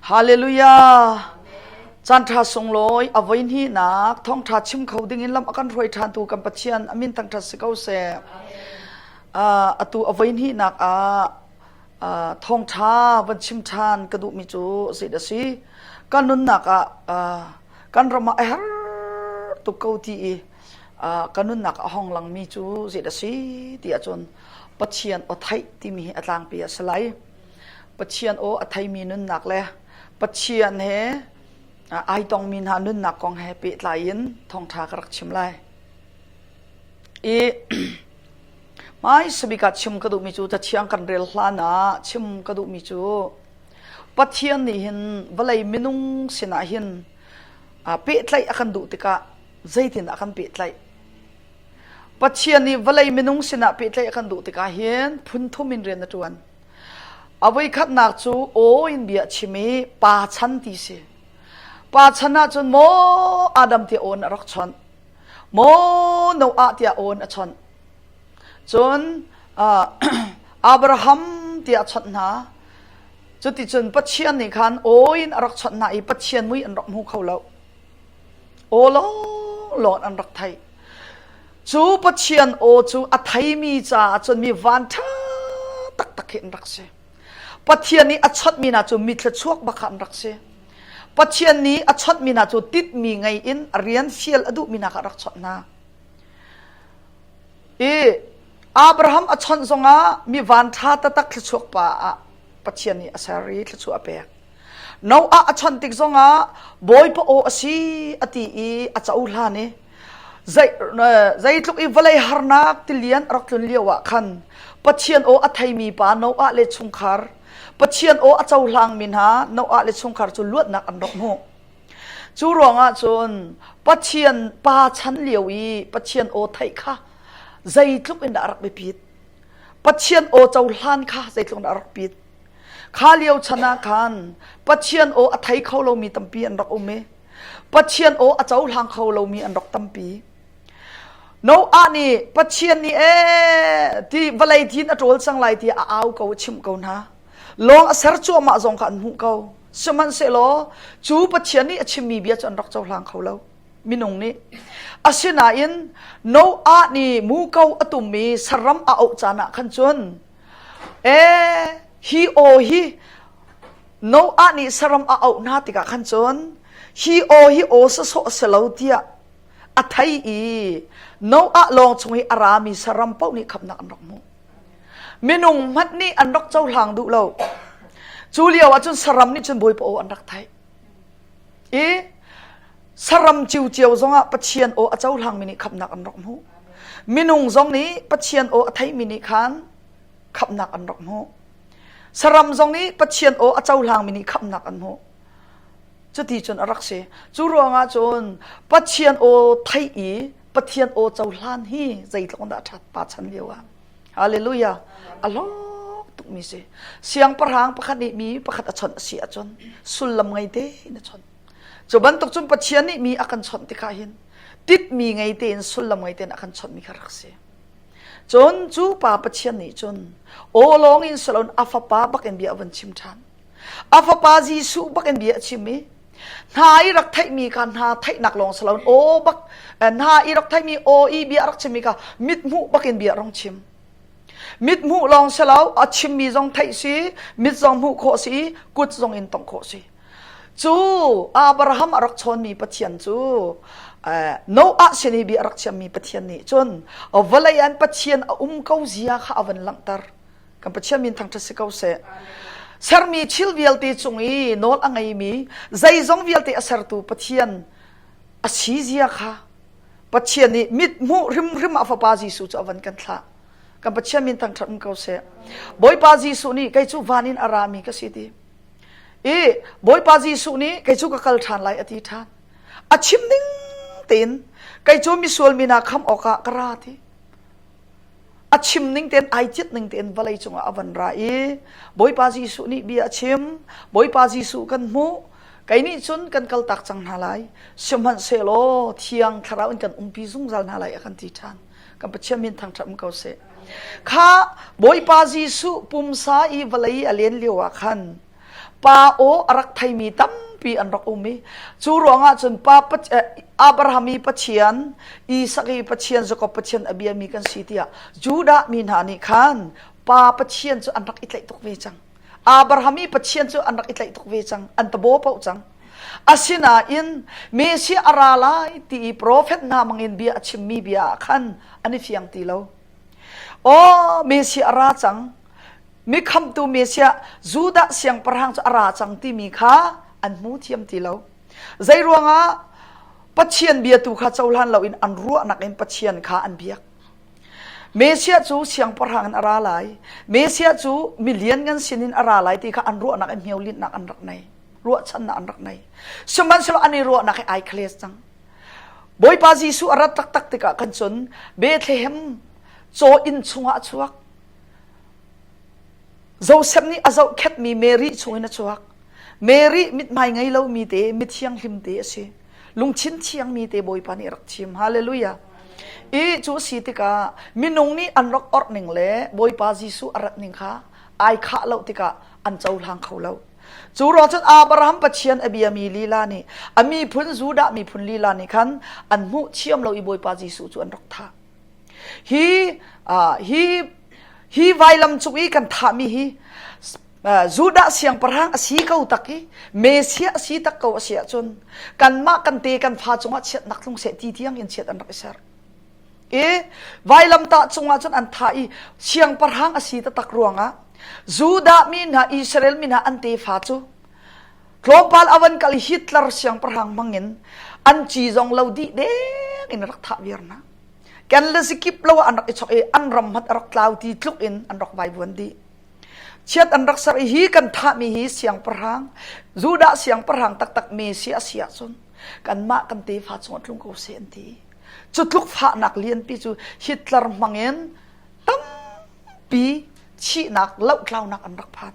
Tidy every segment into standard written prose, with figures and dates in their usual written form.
Hallelujah! Caan ṭha sunglawi a voi hnihnak thawngṭha chim kho dingin lam a kan hruai ṭhantu kan Pathian a min thangṭhat si ko seh. Uh, atu a voi hnihnak ah uh, thawngṭha van chim ṭhan ka duhmi cu zeidah a si? Kan nunnak ah uh, kan ram ah a her tuk ko ti i uh, kan nunnak a hong langmi cu zeidah a si ti ahcun Pathian aw theih timi hi a tlangpi a si lai. Pathian aw a theimi nunnak le Pathian he ai tongmi hna nunnak kong he pehtlai in thawngṭha ka rak chim lai. I hmaisabik ah chim ka duhmi cu Cathiang kan rel hlan ah chim ka duhmi cu Pathian nih hin vawlei minung sinah hin pehtlaih a kan duh tikah zeitin a kan pehtlaih? Pathian nih vawlei minung sinah pehtlaih a kan duh tikah hin phun thum in rian a ṭuan. A voikhatnak cu aw in bia a chim i pa chan ti si. Pa chan ahcun maw Adam tiah aw in a rak chawnh. Maw Noah tiah aw in a chawnh. Cun uh, Abraham tiah a chawnh hna. Cuticun Pathian nih khan aw in a rak chawnh hna i Pathian mui an rak hmu kho lo. Aw lawnglawng an rak theih. Cu Pathian aw cu a theimi caah cun mi vanṭha taktak hi an rak si. Pathian nih a chawnhmi hna cu mi thluachuak bak an rak si. Pathian nih a chawnhmi hna cu titmi ngei in a rian fial a duhmi hna kha a rak chawnh hna. I Abraham a chawnh zongah mi vanṭha taktak thluachuak pa ah Pathian nih a ser i thluachuah a pek. Noah a chawnh tik zongah Bawipa aw a si a ti i a cohlan i zeitluk i vawlei harnak tilian a rak tlun lio ah khan Pathian aw a theimi pa Noah le chungkhar Pathian aw a cohlangmi hna Noah le chungkhar cu luatnak an rak hmuh. Cu ruangah cun Pathian pa chan lio i Pathian aw theih kha zeitluk in dah a rak biapit. Pathian aw cohlan kha zeitluk in dah a rak pit. Kha lio chan ah khan Pathian aw a thei kho lomi tampi an rak um i Pathian aw a cohlang kho lomi an rak tampi. Noah nih Pathian nih ee ti vawlei thin a ṭawl cang lai ti a au ko a chimh ko hna. Lawng a ser cuahmah zong kha an hmuh ko. Sihmanhsehlaw cu Pathian nih a chimmi bia cu an rak cohlang kho lo. Minung nih. Asinain Noah nih muko a tum i saram a auh caan ah khan cun Ee, hi aw hi Noah nih saram a auh hna tikah khan cun hi aw hi aw sawsawh a si lo tiah a thei i Noah lawng chung i a rami saram paoh nih khamnak an rak hmuh. Minung hmanh nih an rak cohlang duh lo. Cu lio ah cun saram nih cun Bawipa aw an rak theih. I saram ciucio zongah Pathian aw a cohlangmi nih khamnak an rak hmuh. Minung zong nih Pathian aw a theimi nih khan khamnak an rak hmuh. Saram zong nih Pathian aw a cohlangmi nih khamnak an hmuh. Cuti cun a rak si. Cu ruangah cun Pathian aw theih i Pathian aw cohlan hi zeitluk dah a ṭhat pa chan lio ah. Hallelujah. A hlawk tukmi si. Siangpahrang pakhat nih mi pakhat a chawnh a si ahcun sullam ngei tein a chawnh. Cu bantuk cun Pathian nih mi a kan chawnh tikah hin titmi ngei tein sullam ngei tein a kan chawnhmi kha rak si. Cun cu pa Pathian nih cun aw lawng in si loin a fapa bak in bia a vun chim ṭhan. A fapa Jesuh bak in bia a chim i hna i rak theihmi kha hna theihnak lawng si loin aw bak hna i rak theihmi aw i bia rak chimmi kha mithmuh bak in bia rong chim. Mithmuh lawng si lo a chimmi zong theih si, mit zong hmuh khawh si, kut zong in tongh khawh si. Cu Abraham a rak chawnmi Pathian cu Noah sin i bia a rak chiammi Pathian nih cun vawlei an Pathian a um ko zia kha a van langhter. Kan Pathian min thangṭhat si ko seh. Sermi thil vialte cung i nawl a ngeimi zeizong vialte a sertu Pathian a si zia kha Pathian nih mit hmuh hrimhrim a fapa Jesuh cu a van kan thlah. Kan Pathian min thangṭhat um ko seh. Bawipa Jesuh nih kei cu van in a rami ka si ti. I Bawipa Jesuh nih kei cu ka kal ṭhan lai a ti ṭhan. A chim ding tein kei cu misual mi hna khamh awkah ka ra ti. A chim ning tein ai cit ning tein vawlei cungah a van ra i Bawipa Jesuh nih bia a chim. Bawipa Jesuh kan hmuh. Kei nih cun kan kaltak cang hna lai. Sihmanhsehlaw Thiang Thlarau in kan umpi zungzal hna lai a kan ti ṭhan. Kan Pathian min thangṭhat um ko seh. Kha Bawipa Jesuh pumsa i vawlei a len lio ah khan. Pa aw a rak theimi tampi an rak um i cu ruangah cun pa Abraham i Pathian, Isak i Pathian, Jakob Pathian a biami kan si tiah Judah mi hna nih khan pa Pathian cu an rak i tlaih tuk ve cang. Abraham i Pathian cu an rak i tlaih tuk ve cang. An tabo paoh cang. Asinain Messiah a ra lai ti i profet hna mangin bia a chimmi bia ah khan an i fiang ti lo. Aw, Messiah a ra cang. Mi khamtu Messiah Judah siangpahrang cu a ra cang timi kha an hmu thiam ti lo. Zei ruangah Pathian bia tu kha cohlan loin an ruahnak in Pathian kha an biak. Messiah cu siangpahrang in a ra lai. Messiah cu mi lianngan sinin a ra lai ti kha an ruahnak in hmiolinnak an rak nei. Ruahchannak an rak nei. Sihmanhsehlaw an i ruahnak hi ai khales cang. Bawipa Jesuh a rat taktak tikah khan cun Bethlehem caw inn chungah a chuak. Joseph nih a zohkhenhmi Mary chungin a chuak. Mary mithmai ngei lomi te, mithianghlim te a si. Lungthin thiangmi te Bawipa nih a rak thim. Hallelujah. I cu a si tikah minung nih an rak orh ning le Bawipa Jesuh a rat ning kha ai khah lo tikah an cohlang kho lo. Cu ruang cun Abraham Pathian a biami lila nih a miphun Judah miphun lila nih khan an hmuh thiam lo i Bawipa Jesuh cu an rak thah. Hi hi hi vailam cung i kan thahmi hi Judah siangpahrang a si ko tak i Messiah a si tak ko a si ahcun kanmah kan te kan fa cungah chiatnak tlung seh ti tiang in chiat an rak i ser. I vailamtah cungah cun an thah i siangpahrang a si taktak ruangah Judah mi hna Israel mi hna an tefa cu tlawmpal a van kal i Hitler siangpahrang hmangin an ci zong lo dih deng in rak thah viar hna. Ken le sikip lo ah an rak i chok i an ram hmat a rak tlau ti tluk in an rak vaivuan dih. Chiat an rak ser i hi kan thahmi hi siangpahrang Judah siangpahrang taktak Messiah a si ahcun kanmah kan tefa cungah tlung ko seh an ti. Cu tluk fahnak lianpi cu Hitler hmangin tampi thihnak lohtlaunak an rak phan.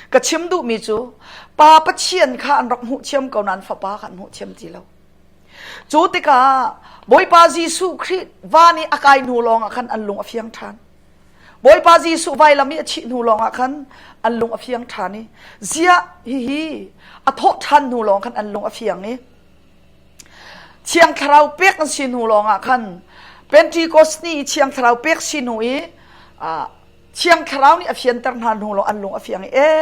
Ka chim duhmi cu Pa Pathian kha an rak hmuh thiam ko nain Fapa kha an hmuh thiam ti lo. Cu tikah Bawipa Jesuh Khrih van i a kai hnu lawngah khan an lung a fiang ṭhan. Bawipa Jesuh vailam i a thih hnu lawngah khan an lung a fiang ṭhan i ziah hihi a thawh ṭhan hnu lawng khan an lung a fiang i Thiang Thlarau pek an si hnu lawngah khan Pentecost ni i Thiang Thlarau pek si hnu i Thiang Thlarau nih a fianter hna hnu lawng an lung a fiang i e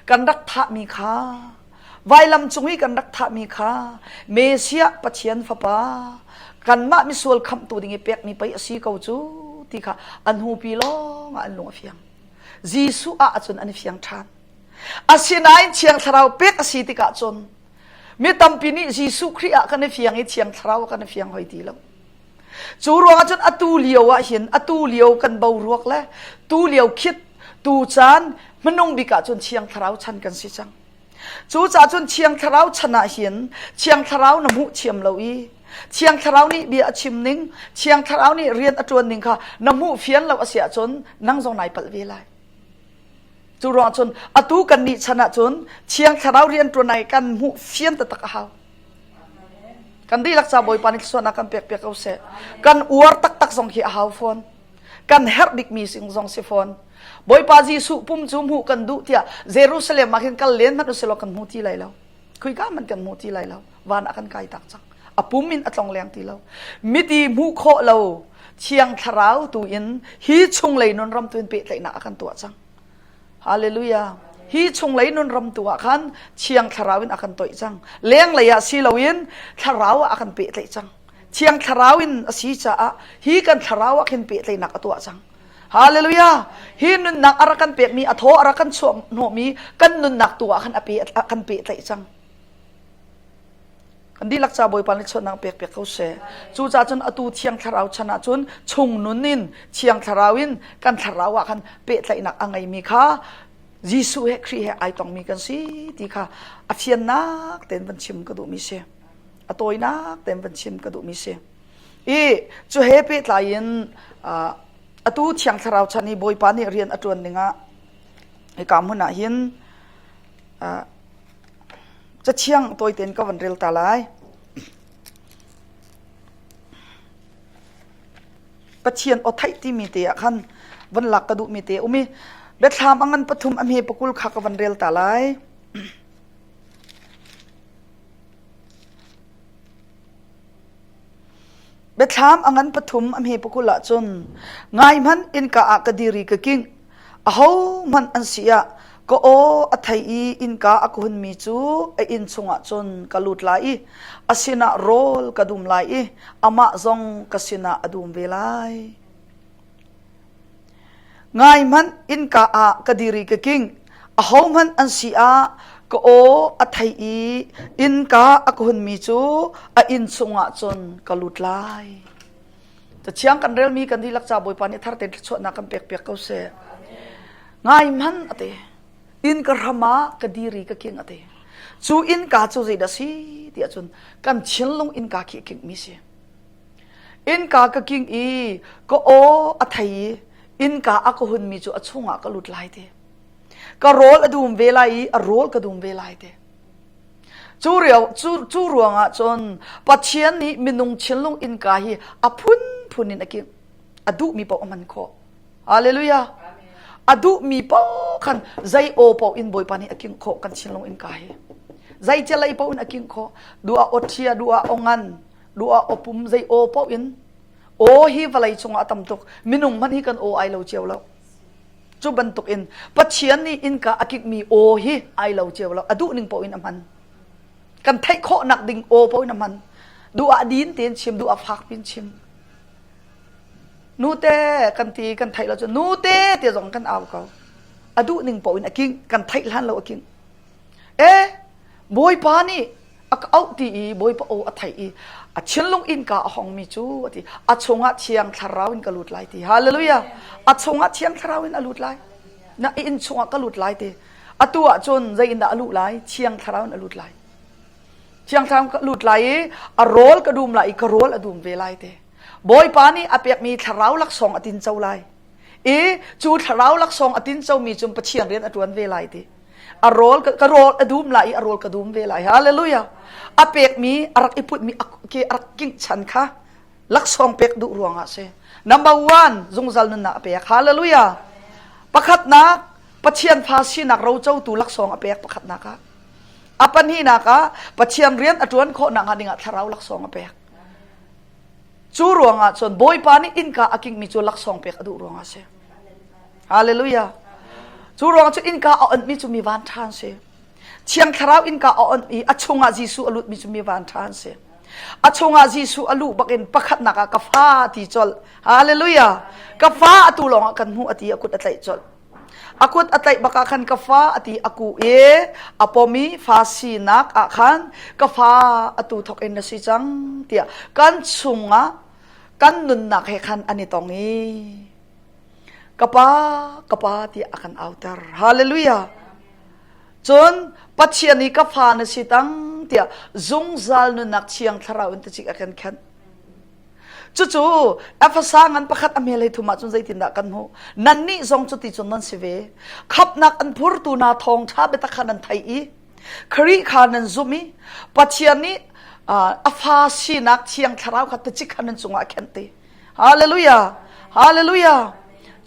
kan rak thahmi kha vailam cung i kan rak thahmi kha Messiah Pathian Fapa kanmah misual khamhtu ding i pekmi pei a si ko cu ti kha an hupi lawng ah an lung a fiang. Jesuh ah cun an i fiang ṭhan. Asinain Thiang Thlarau pek a si tikah cun Mi tampi nih Jesuh Khrih ah kan i fiang i Thiang Thlarau ah kan i fiang hoi ti lo. Cu ruangah cun atu lio ah hin atu lio kan boruak le tu lio khit tu caan hmanung bik ah cun Thiang Thlarau chan kan si cang. Cucaah cun Thiang Thlarau chan ah hin Thiang Thlarau na hmuh thiam lo i Thiang Thlarau nih bia a chim ning, Thiang Thlarau nih rian a ṭuan ning kha na hmuh fian lo a si ahcun nang zong nai palh ve lai. Cu ruang cun atu kan nih chan ahcun Thiang Thlarau rianṭuan ai kan hmuh fian taktak a hau. Kan dihlak ca Bawipa nih thluachuahnak kan pek piak ko seh. Kan uar taktak zong khi a hau fawn. Kan herh bikmi zong si fawn. Bawipa Jesuh pum cu hmuh kan duh tiah Jerusalem ah khin kal len hmanh usih law kan hmu ti lai lo. Khuika hmanh kan hmu ti lai lo. Van ah kan kai tak cang. A pum in a tlong leng ti lo. Miti hmuh khawh lo Thiang Thlarau tu in hi chunglei nun ram tu in pehtlaihnak a kan tuah cang. Hallelujah. Hi chunglei nun ram tu ah khan Thiang Thlarau in a kan toih cang. Lenglei ah si loin Thlarau ah a kan pehtlaih cang. Thiang Thlarau in a si caah hi kan Thlarau ah khin pehtlaihnak a tuah cang. Hallelujah. Hi nunnak a rak kan pekmi a thaw a rak kan chuah hnawhmi kan nunnak tu ah khan a pe a kan pehtlaih cang. Kan dihlak ca Bawipa nih chuahnak pek piak ko seh. Cucaah cun atu Thiang Thlarau chan ah cun chung nun in Thiang Thlarau in kan thlarau ah khan pehtlaihnak a ngeimi kha Jesuh he Khrih he ai tongmi kan si ti kha a fiannak tein van chim ka duhmi si. A tawinak tein van chim ka duhmi si. I cu he pehtlai in atu Thiang Thlarau chan i Bawipa nih rian a ṭuan ning ah hika hmun ah hin Cathiang tawitein ka van rel ta lai. Pathian aw theih timi te ah khan van lak ka duhmi te um i biathlam a ngan pathum a hme pakul kha ka van rel ta lai. Biathlam a ngan pathum a hme pakul ahcun ngai hmanh innka ah ka dir i ka kingh. Ahohmanh an si ah ka aw a thei i innka a ka hunmi cu a inn chungah cun ka lut lai i a sinah rawl ka dum lai i amah zong ka sinah a dum ve lai. Ngai hmanh innka ah ka dir i ka king. Ahohmanh an si ah ka aw a thei i innka a ka hunmi cu a inn chungah cun ka lut lai. Cathiang kan relmi kan dihlak ca Bawipa nih thar tein thluachuahnak kan pek piak ko seh. Ngai hmanh a ti. Inn ka hram ah ka dir i ka king a ti. Cu innka cu zeidah si ti ahcun kan thinlung innka khi a kingmi si. Innka ka king i ka aw a thei i innka a ka hunmi cu a chungah ka lut lai ti. Ka rawl a dum ve lai i a rawl ka dum ve lai ti. Cu, rio, cu, cu ruangah cun Pathian nih minung thinlung innka hi a phunphun in a kingh. A duhmi paoh a hman khawh. Hallelujah. A duhmi paoh khan zei aw paoh in Bawipa nih a kingh khawh kan thinlung innka hi. Zei celei paoh in a kingh khawh. Duh ah aw ṭhia, duh ah aw ngan, duh ah aw pum, zei aw paoh in. Aw hi vawlei cungah a tam tuk. Minung hmanh hi kan aw ai lo cio lo. Cu bantukin Pathian nih innka a kikmi aw hi ai lo cio lo. A duh ning paoh in a hman. Kan theih khawhnak ding aw paoh in a hman. Duh ah din tein chim, duh ah fak piin chim. Nute kan ti kan theih lo cu nute ti zong kan au ko. A duh ning paoh in a king, kan theih hlan lo a king. E Bawipa nih a ka auh ti i Bawipa aw a theih i a thinlung innka a hongmi cu a ti a chungah thiang thlarau in ka lut lai ti hallelujah a chungah thiang thlarau in a lut lai na inn chungah ka lut lai ti atu ah cun zei in dah a luh lai thiang thlarau in a lut lai thiang thlarau ka lut lai i a rawl ka dum lai i ka rawl a dum ve lai ti Bawipa nih a pekmi thlarau laksawng a tin co lai i cu thlarau laksawng a tin comi cun Pathian rian a ṭuan ve lai ti a rawl ka rawl a dum lai i a rawl ka dum ve lai hallelujah a pekmi a rak i putmi ke a rak kingh chan kha laksawng pek duh ruangah si number one zungzal nunnak a pek hallelujah pakhatnak Pathian fa sinak rocotu laksawng a pek pakhatnak ah a pahnihnak ah Pathian rian a ṭuan khawh nakhnga dingah thlarau laksawng a pek cu ruangah cun Bawipa nih innka a kingmi cu laksawng pek a duh ruangah si Hallelujah. Cu ruang cu innka a onhmi cu mi van ṭha an si. Thiang Thlarau innka a onh i a chungah Jesuh a lutmi cu mi van ṭha an si. A chungah Jesuh a luh bakin pakhatnak ah ka fa ti colh. Hallelujah. Ka fa atu lawngah kan hmuh a ti a kut a tlaih colh. A kut a tlaih bakah khan ka fa a ti a kuh i a pom i fa sinak ah khan ka fa atu thawk in na si cang tiah kan chungah kan nunnak he khan an i tong i Ka pa, ka pa tiah a kan auter. Hallelujah. Cun Pathian i ka fa na si tang tiah zungzal nunnak thiang thlarau in tacik a kan khenh. Cucu Efesa ngan pakhat a hmel hei thum ahcun zeitindah kan hmuh? Nannih zong cuti cun nan si ve. Khamhnak an phurtu hna thawngṭha biatak kha nan theih i Khrih kha nan zumh i Pathian nih a fa sinak thiang thlarau kha tacik kha nan cungah a khenh ti. Hallelujah! Hallelujah!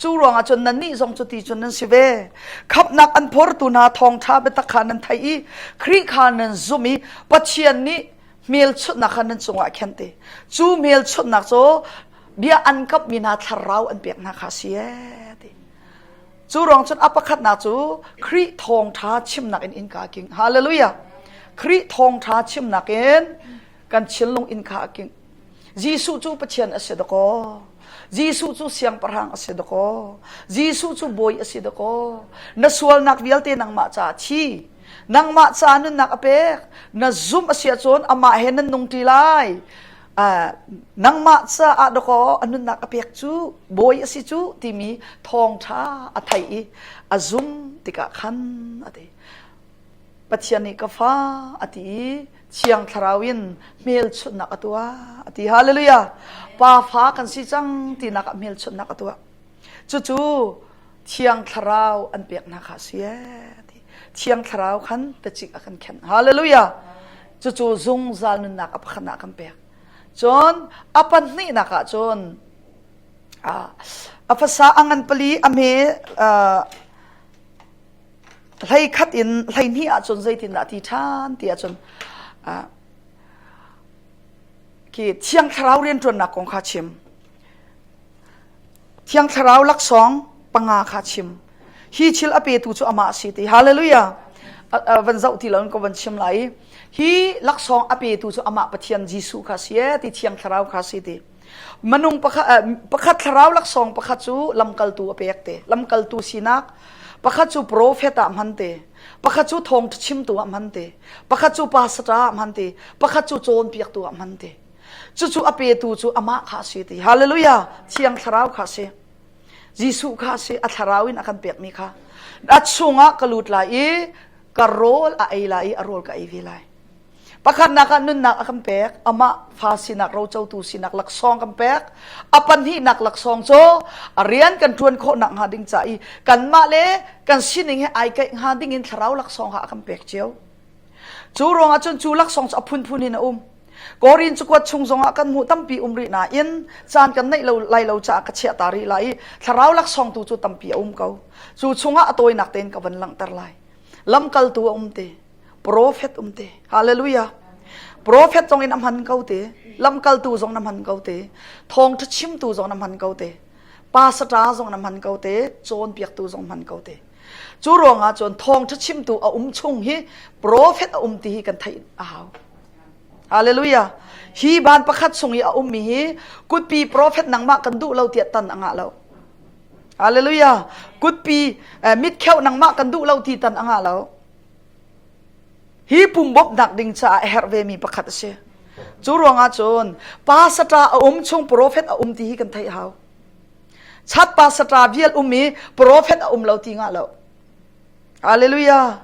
Cu ruangah cun nannih zong cuti cun nan si ve. Khamhnak an phortu hna thawngṭha biatak kha nan theih i Khrih kha nan zumh i Pathian nih hmelchunhnak kha nan cungah a khenh ti. Cu hmelchunhnak cu bia an kamhmi hna thlarau an pek hna kha a si ee ti. Cu ruang cun a pakhatnak cu Khrih thawngṭha chimnak in innka a king. Hallelujah! Khrih thawngṭha chimnak in kan thinlung innka a king. Jesuh cu Pathian a si dakaw. Jesuh cu siangpahrang a si dakaw. Jesuh cu bawi a si dakaw. Na sualnak vialte nangmah caah thi. Nangmah caah nunnak a pek. Na zumh a si ahcun amah he nan nung ṭi lai. Uh, nangmah caah dakaw a nunnak a pek cu bawi a si cu timi thawngṭha a theih i a zum tikah khan a ti. Pathian nih ka fa a ti i Thiang Thlarau in hmelchunhnak a tuah a ti. Hallelujah! Pa fa kan si cang tinak ah hmelchunhnak a tuah. Cucu Thiang Thlarau an peknak kha a si ee ti. Thiang Thlarau khan tacik a kan khenh. Hallelujah! Cucu zungzal nunnak a pakhat ah kan pek. Cun a pahnihnak ah cun a fasa a ngan pali a hme. Hlei khat in 12 ahcun zeitindah ti ṭhan ti ahcun khi Thiang Thlarau rianṭuannak kong kha chim. Thiang Thlarau laksawng panga kha chim. Hi thil a petu cu amah a si ti. Hallelujah. Van zoh ti loin ka van chim lai. Hi laksawng a petu cu amah Pathian Jesuh kha si e ti Thiang Thlarau kha si ti. Minung pakhat, pakhat thlarau laksawng pakhat cu lamkaltu a pek te. Lamkaltu sinak pakhat cu profet ah hman te. Pakhat cu thawngṭha chimtu ah hman te. Pakhat cu pastor ah hman te. Pakhat cu cawnpiaktu ah hman te. Cucu a petu cu amah kha a si ti. Hallelujah! Thiang Thlarau kha a si. Jesuh kha a si. A thlarau in a kan pekmi kha. A chungah ka lut lai i ka rawl a ei lai i a rawl ka ei ve lai. Pakhatnak ah nunnak a kan pek, amah fa sinak rocotu sinak laksawng kan pek. A pahnihnak laksawng cu a rian kan ṭuan khawh nak hnga ding ca i kanmah le kan sining he ai kaih hnga ding in thlarau laksawng kha a kan pek cio. Cu ruangah cun cu laksawng cu a phunphun in a um. Korin cakuat chung zongah kan hmuh tampi um rih nain caan kan neih lo lai lo caah ka chiah ta rih lai i thlarau laksawng tu cu tampi a um ko. Cu chungah a tawinak tein ka van langhter lai. Lamkaltu a um te, profet um te. Hallelujah. Profet zong in a hman ko te, lamkaltu zong na hman ko te, thawngṭha chimtu zong na hman ko te, pastor zong na hman ko te, cawnpiaktu zong hman ko te. Cu ruangah cun thawngṭha chimtu a um chung hi profet a um ti hi kan theih a hau. Hallelujah. Hi ban pakhat chung i a ummi hi kutpi profet nangmah kan duh lo tiah tan a ngah lo. Hallelujah. Kutpi eh, mitkheuh nangmah kan duh lo ti tan a ngah lo. Hi pum bawmhnak ding caah a herh vemi pakhat a si. Cu ruangah cun pastor a um chung profet a um ti hi kan theih hau. Chat pastor vial um i profet a um lo ti ngah lo. Hallelujah.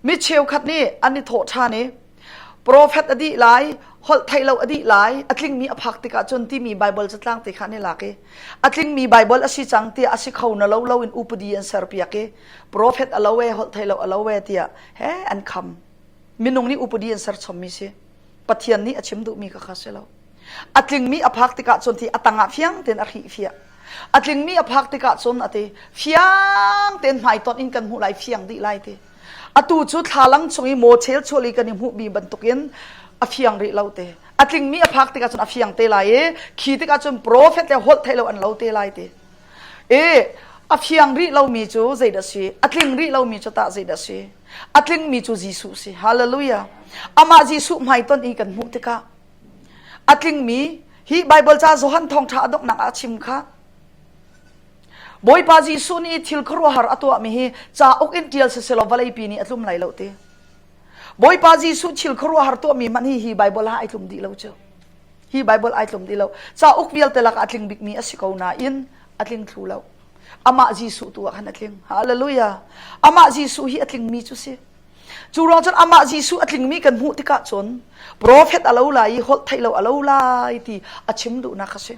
Mi cheukhat nih an i thawh ṭhan i profet a dih lai, holh theih lo a dih lai, a tlingmi a phak tikah cun timi Baibal catlang te kha an i lak i a tlingmi Baibal a si cang tiah a si kho na lo lo in upadi an serpiak i profet a lo e, holh theih lo a lo e tiah he an kham. Minung nih upadi an ser chommi si. Pathian nih a chim duhmi kha kha si lo. A tlingmi a phak tikah cun thi a tangah fiang tein a hrih fiah. A tlingmi a phak tikah cun a ti fiang tein hmaitonh in kan hmuh lai fiang dih lai ti. Atu cu thlalang chung i mawchel chual i kan i hmuhmi bantukin a fiang rih lo te. A tlingmi a phak tikah cun a fiang te lai i khi tikah cun profet le holh theih lo an lo te lai ti. E a fiang rih lomi cu zeidah si? A tling rih lomi cu tah zeidah si? A tlingmi cu Jesuh si. Hallelujah. Amah Jesuh hmaitonh i kan hmuh tikah a tlingmi hi Baibal ca Johan thawngṭha a donghnak ah a chim kha Bawipa Jesuh nih thil khuaruahhar a tuahmi hi cauk in ṭial siselaw vawleipi nih a tlum lai lo ti. Bawipa Jesuh thil khuaruahhar tuahmi hmanh hi hi Baibal ah ai tlum dih lo cu. Hi Baibal ai tlum dih lo. Cauk vialte lakah a tling bikmi a si ko nain a tling thlu lo. Amah Jesuh tu ah khan a tling. Hallelujah. Amah Jesuh hi a tlingmi cu si. Cu ruang cun amah Jesuh a tlingmi kan hmuh tikah cun profet a lo lai i holh theih lo a lo lai ti a chim duhnak a si.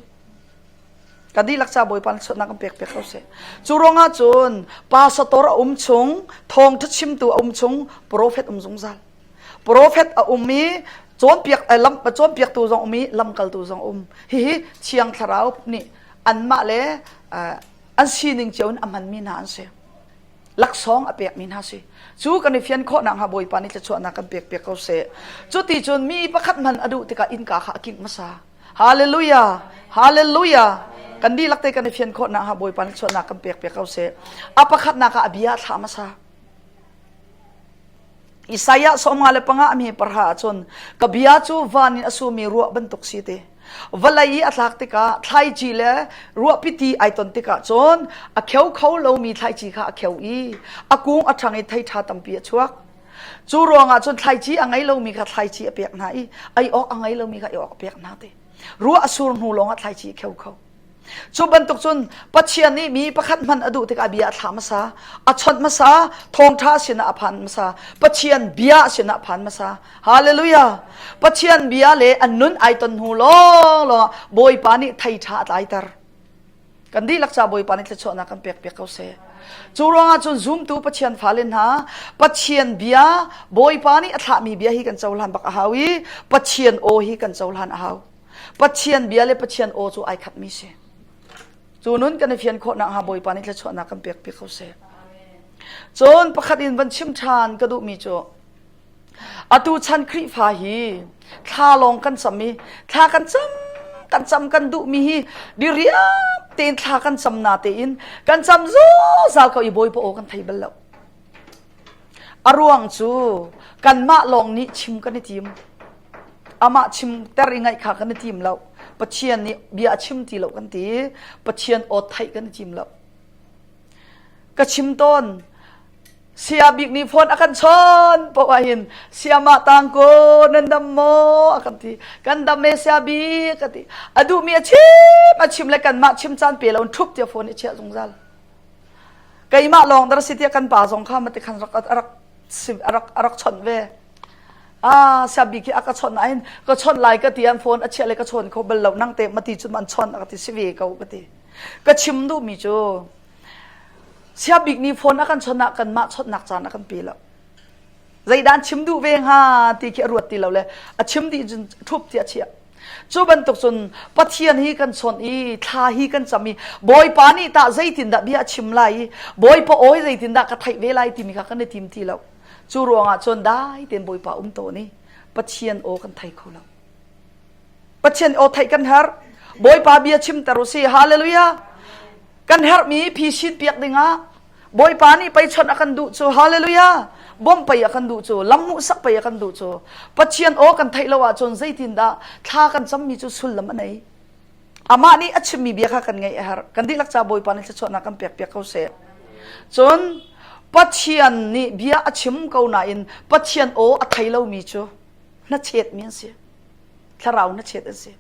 Kan dihlak ca Bawipa nih suatnak kan pek piak ko seh. Cu ruangah cun pastor a um chung, thawngṭha chimtu a um chung, profet um zungzal. Profet a um i cawnpiak eh, lam cawnpiaktu zong um i lamkaltu zong um. Hihi Thiang Thlarau nih anmah le eh, an sining cio in a hmanmi hna an si. Laksawng a pekmi hna si. Cu kan i fian khawh nakhnga Bawipa nih thluachuahnak kan pek piak ko seh. Cu ti cun mi pakhat hman a duh tikah innka kha a kingh hmasa. Hallelujah! Hallelujah! Kan dihlak te kan i fian khawh nakhnga Bawipa nih thluachuahnak kan pek piak ko seh. A pakhatnak ah a bia a thlah hmasa. Isaiah 55 a hme parha ahcun ka bia cu van in a sumi ruah bantuk si te. Vawlei i a tlak tikah thlaici le ruahpiti ai ton tikah cun a kheu kho lomi thlaici kha a kheu i a kung a ṭhang i thei ṭha tampi a chuak. Cu ruangah cun thlaici a ngei lomi kha thlaici a pek hna i ei awk a ngei lomi kha ei awk a pek hna te. Ruah a sur hnu lawngah thlaici a kheu kho. Cu bantuk cun Pathian nih mi pakhat hman a duh tikah bia a thlah hmasa, a chawnh hmasa, thawngṭha sinah a phan hmasa, Pathian bia sinah a phan hmasa. Hallelujah! Pathian bia le an nun ai ton hnu lawnglawng ah Bawipa nih thei ṭha a tlaiter. Kan dihlak ca Bawipa nih thluachuahnak kan pek piak ko seh. Cu ruangah cun zumtu Pathian fale hna, Pathian bia, Bawipa nih a thlahmi bia hi kan cohlan bak a hau i Pathian aw hi kan cohlan a hau. Pathian bia le Pathian aw cu ai khatmi si. Cu nun kan i fian khawh nakhnga Bawipa nih thluachuahnak kan pek piak ko seh. Cun pakhat in van chim ṭhan ka duhmi cu atu chan Khrihfa hi thla lawng kan cam i thla kan cam kan cam kan duhmi hi diriam tein thla kan cam na tein kan cam zungzal ko i Bawipa aw kan thei bal lo. A ruang cu kanmah lawng nih chim kan i tim. Amah chim ter i ngaih kha kan i tim lo. Pathian nih bia a chim ti lo kan ti. Pathian aw theih kan i tim lo. Ka chim tawn. Sia bik nih phone a kan chawn poah ah hin siamah tang ko nan dam maw a kan ti. Kan dam e sia bik a ti. A duhmi a chim a chim le kanmah chim caan pe lo in ṭhup tiah phone i chiah zungzal. Keimah lawng dar si tiah kan pa zong kha mati khan rak a rak a rak a rak chawnh ve. Ah sia bik hi a ka chawnh nain ka chawnh lai ka ti an phone a chiah le ka chawn kho bal lo nang te mati cun an chawnh a ka ti si ve ko ka ti. Ka chim duhmi cu Siabik nih phone a kan chawnh ah kanmah chawnhnak caan a kan pe lo. Zeidah an chim duh ve hnga ti khi a ruat ti lo le a chim dih cun ṭhup tiah a chiah. Cu bantuk cun Pathian hi kan chawnh i thla hi kan cam i Bawipa nih tah zeitindah bia a chim lai i Bawipa aw hi zeitindah ka theih ve lai timi kha kan i tim ti lo. Cu ruangah cun dai tein Bawipa um tawn i Pathian aw kan thei kho lo. Pathian aw theih kan herh. Bawipa bia chimter u si. Hallelujah. Kan herhmi phisin piak dingah Bawipa nih pei chawnh a kan duh cu. Hallelujah. Bawmh pei a kan duh cu. Lam hmuhsak pei a kan duh cu. Pathian aw kan theih lo ahcun zeitindah thla kan cammi cu sullam a nei. Amah nih a chimmi bia kha kan ngaih a herh. Kan dihlak ca Bawipa nih thluachuahnak kan pek piak ko seh. Cun Pathian nih bia a chim ko nain Pathian aw a thei lomi cu hnachetmi an si. Thlarau hnachet an si.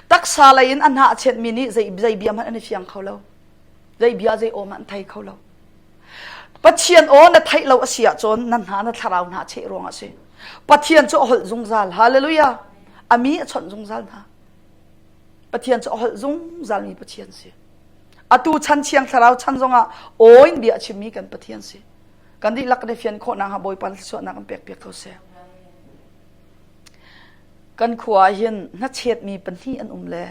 Taksa lei in a hna a chetmi nih zei, zei bia hmanh an i fiang kho lo. Zei bia zei aw hmanh an thei kho lo. Pathian aw na theih lo a si ahcun na hna na thlarau hna cheh ruang a si. Pathian cu a holh zungzal. Hallelujah. A mi a chawnh zungzal hna. Pathian cu a holh zungzal mi Pathian si. Atu chan thiang thlarau chan zongah aw in bia a chimmi kan Pathian si. Kan dihlak kan i fian khawh nakhnga Bawipa thluachuahnak kan pek piak ko seh. Kan khua ah hin hnachetmi pahnih an um le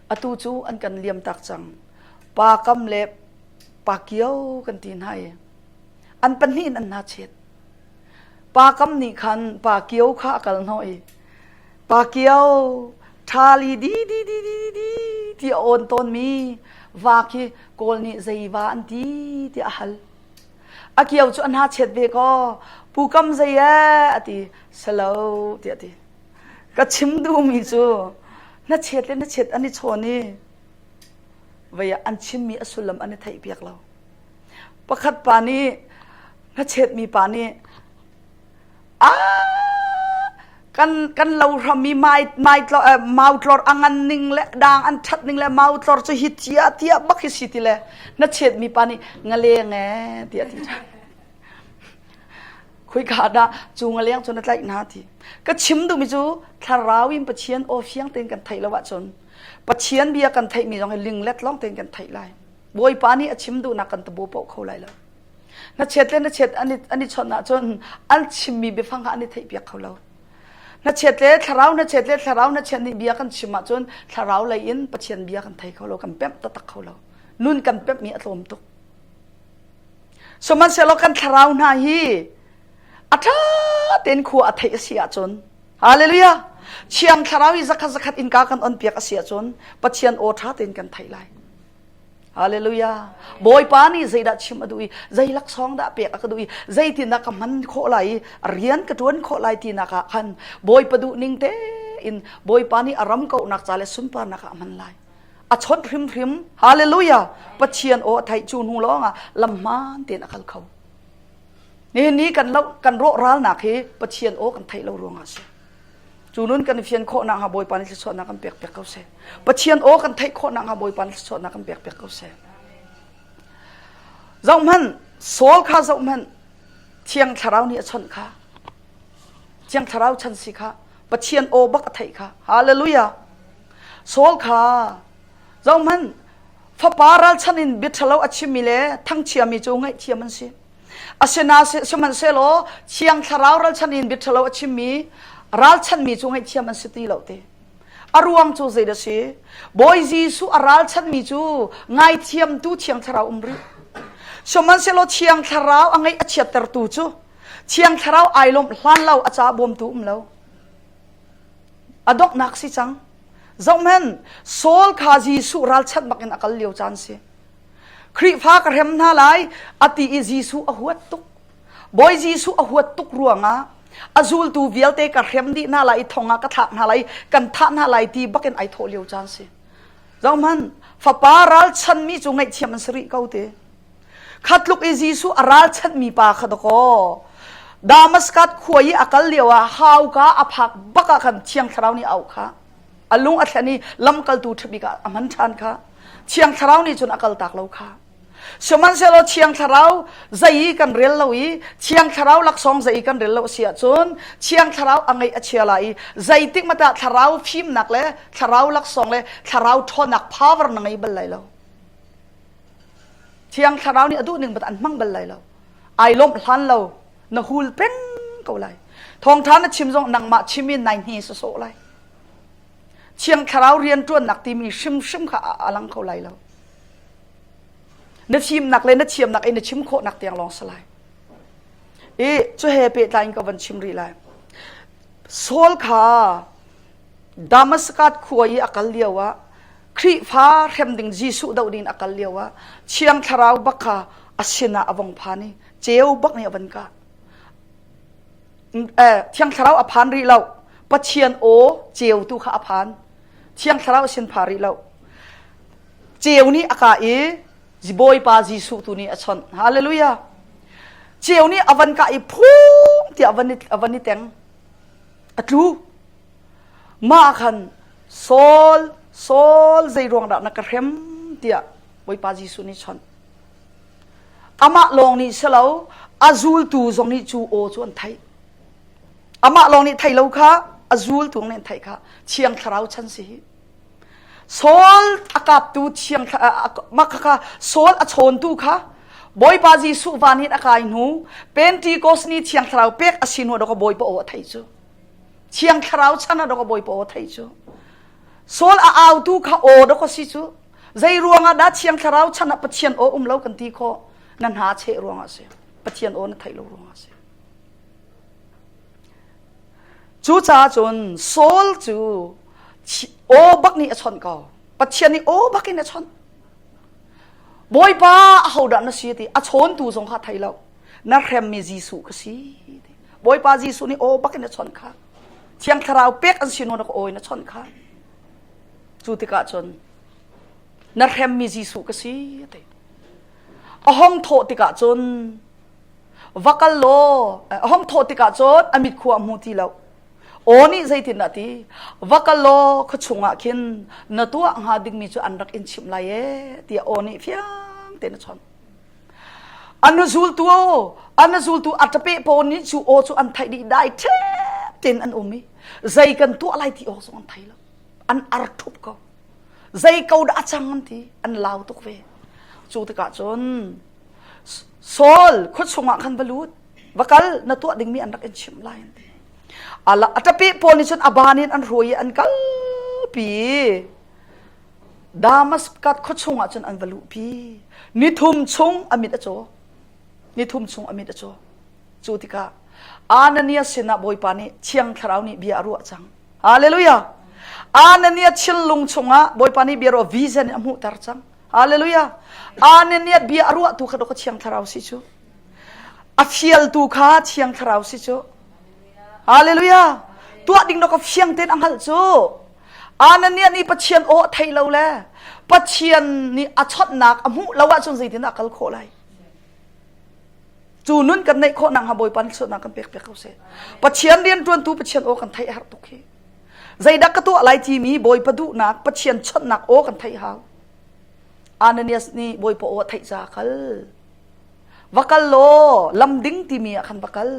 atu cu an kan liamtak cang. Pa Kam le Pa Kio kan ti hna i an pahnih in an hnachet. Pa Kam nih khan Pa Kio kha a kal hnawh i Pa Kio ṭhali di di di di di ti a awn tawnmi va khi Kawl nih zei va an ti tiah a hal. A kio cu a hna chet ve kaw pu kam zei ee a ti selo tiah a ti. Ka chim duhmi cu hnachet le hnachet an i chawn i vei ah an chimmi a sullam an i theihpiak lo. Pakhat pa nih hnachetmi pa nih kan kan lo hram i mai mai tlor mau tlor a ngan ning le dang an that ning le mau tlor cu hi tia tia bak hi si ti le na chet mi pa nih ngaleng e tiah ti khui ka dah cu ngaleng cu na tlaih na ti ka chim duhmi cu thlarau in Pathian aw fiang tein kan theih lo ahcun Pathian bia kan theih mi zong hi linglet lawng tein kan theih lai Bawipa nih a chim duhnak kan tabu poh kho lai lo Hnachet le hnachet an i, an i chawnh ahcun an chimmi biafang kha an i theihpiak kho lo. Hnachet le thlarau hnachet le thlarau hnachet nih bia kan chim ahcun thlarau lei in Pathian bia kan thei kho lo, kan pemh taktak kho lo. Nun kan pemhmi a tlawm tuk. Sihmanhsehlaw kan thlarau hna hi a ṭha tein khua a theih a si ahcun Hallelujah! Thiang thlarau hi zakhat zakhat innka kan on piak a si ahcun Pathian aw ṭha tein kan theih lai. Hallelujah. Bawipa nih zeidah chim a duh i zei laksawng dah pek a ka duh i zeitindah ka hman khawh lai i rian ka ṭuan khawh lai tinak ah khan Bawipa duh ning tein Bawipa nih a ram kauhnak ca le sunparnak ah a hman lai. A chawnh hrimhrim. Hallelujah. Pathian aw a theih cu hnu lawngah lam hmaan tein a kal kho. Nihin ni kan lo kan rawh ralnak hi Pathian aw kan theih lo ruangah a si. Cu nun kan i fian khawh nakhnga Bawipa nih thluachuahnak kan pek piak ko seh. Pathian aw kan theih khawh nakhnga Bawipa nih thluachuahnak kan pek piak ko seh. Zohhmanh, Saul kha zohhmanh, Thiang Thlarau nih a chawnh kha. Thiang Thlarau chan si kha. Pathian aw bak a theih kha. Hallelujah. Saul kha zohhmanh, fapa ralchan in bia ṭhalo a chimmi le thangchiami cu ngaihthiam an si. Asinain sihmanhsehlaw Thiang Thlarau ralchanh in bia ṭhalo a chimmi ralchanhmi cu ngaihthiam an si ti lo ti. A ruang cu zeidah si? Bawi Jesuh a ralchanhmi cu ngaithiamtu Thiang Thlarau um rih. Sihmanhsehlaw Thiang Thlarau a ngaih a chiattertu cu Thiang Thlarau ai lawmh hlan lo a ca bawmtu um lo. A donghnak si cang. Zohhmanh, Saul kha Jesuh ralchanh bakin a kal lio caan si. Khrihfa ka hrem hna lai a ti i Jesuh a huat tuk. Bawi Jesuh a huat tuk ruangah a zultu vialte ka hrem dih hna lai i thong ah ka thlak hna lai, kan thah hna lai ti bakin ai thawh lio caan si. Zohhmanh, fapa ralchanmi cu ngaihthiam an si rih ko te. Kha tluk i Jesuh a ralchanhmi pa kha dakaw Damaskas khua i a kal lio ah hauka a phak bak ah khan Thiang Thlarau nih a auh kha. A lung a thlen i lamkaltu ṭhabik ah a hman ṭhan kha. Thiang Thlarau nih cun a kaltak lo kha. Sihmanhsehlaw Thiang Thlarau zei i kan rel lo i Thiang Thlarau laksawng zei i kan rel lo a si ahcun Thiang Thlarau a ngeih a chia lai i zeitik hmanh ah Thlarau fimnak le Thlarau laksawng le Thlarau ṭhawnnak power na ngei bal lai lo. Thiang Thlarau nih a duh ning bat an hmang bal lai lo. Ai lawmh hlan lo na hul peng ko lai. Thawngṭha na chim zong nangmah chim in nai hni sawsawh lai. Thiang Thlarau rianṭuannak timi hrimhrim kha a lang kho lai lo. Na fimnak le na thiamnak in na chim khawhnak tiang lawng si lai. I cu he pehtlai in ka van chim rih lai. Saul kha Damascus khua i a kal lio ah Khrihfa hrem ding Jesuh doh ding a kal lio ah Thiang Thlarau bak kha a sinah a vong phan i ceu bak nih a van kah. Eh, Thiang Thlarau a phan rih lo. Pathian aw ceu tu kha a phan. Thiang Thlarau sin pha rih lo. Ceu nih a kah i Bawipa Jesuh tu nih a chawnh. Hallelujah. Ceu nih a van kah i phung tiah a van i, a van i teng. A tlu. Mah ah khan Saul, Saul zei ruang dah na ka hrem tiah Bawipa Jesuh nih chawnh. Amah lawng nih si lo, a zultu zong nih cu aw cu an theih. Amah lawng nih thei lo kha, a zultu nih an theih kha Thiang Thlarau chan si hi. Saul a kaptu Thiang mah kha Saul a chawntu kha Bawipa Jesuh van in a kai hnu Pentecost ni Thiang Thlarau pek a si hnu ah Bawipa aw a theih cu. Thiang Thlarau chan ah dawk Bawipa aw theih cu. Saul a autu kha aw dawk a si cu. Zei ruangah dah Thiang Thlarau chan ah Pathian aw um lo kan ti khawh? Na hna cheh ruangah a si. Pathian aw na theih lo ruangah a si. Cucaah cun Saul cu aw bak nih a chawnh ko. Pathian nih aw bak in a chawnh. Bawipa ahodah na si ti a chawntu zong kha thei lo. Na hremmi Jesuh ka si. Bawipa Jesuh nih aw bak in a chawnh kha. Thiang Thlarau pek an si nu na ka aw in a chawnh kha. Cu tikah cun na hremmi Jesuh ka si ti. A hong thawh tikah cun va kal law a hong thawh tikah cun a mit khua a hmu ti lo. Aw nih zeitin dah ti va kal law khua chungah khin na tuah hnga dingmi cu an rak in chimh lai ee tiah aw nih fiang tein a chawnh. An zultu an zultu a ṭapeh pawl nih cu aw cu an theih dih dai ṭhep tein an um i zei kan tuah lai ti awk zong an thei lo. An ar ṭhup ko. Zei ko dah a cang an ti an lau tuk ve. Cu tikah cun Saul khua chungah khan va lut va kal na tuah dingmi an rak in chimh lai an ti. A ṭapeh pawl nih cun a ban in an hruai i an kalpi. Damaskas khua chungah cun an va luhpi. Nithum chung a mit a caw. Nithum chung a mit a caw. Cu tikah Ananias sinah Bawipa nih Thiang Thlarau nih bia a ruah cang. Hallelujah. Ananias thinlung chungah Bawipa nih bia ruah vision in a hmuhter cang. Hallelujah. Ananias bia a ruahtu kha dawk Thiang Thlarau si cu. A fialtu kha Thiang Thlarau si cu. Hallelujah. Tuah ding dawk fiang tein a hngalh cu. Ananias nih Pathian aw a theih lo le Pathian nih a chawnhnak a hmuh lo ahcun zeitin a kal khawh lai? Cu nun kan neih khawh nakhnga Bawipa nih sualnak kan pek piak ko seh. Pathian rianṭuantu Pathian aw kan theih a herh tuk hi. Zeidah ka tuah lai timi Bawipa duhnak Pathian chawnhnak aw kan theih hau. Ananias nih Bawipa aw a theih caah kal. Va kal law lam ding timi ah khan va kal.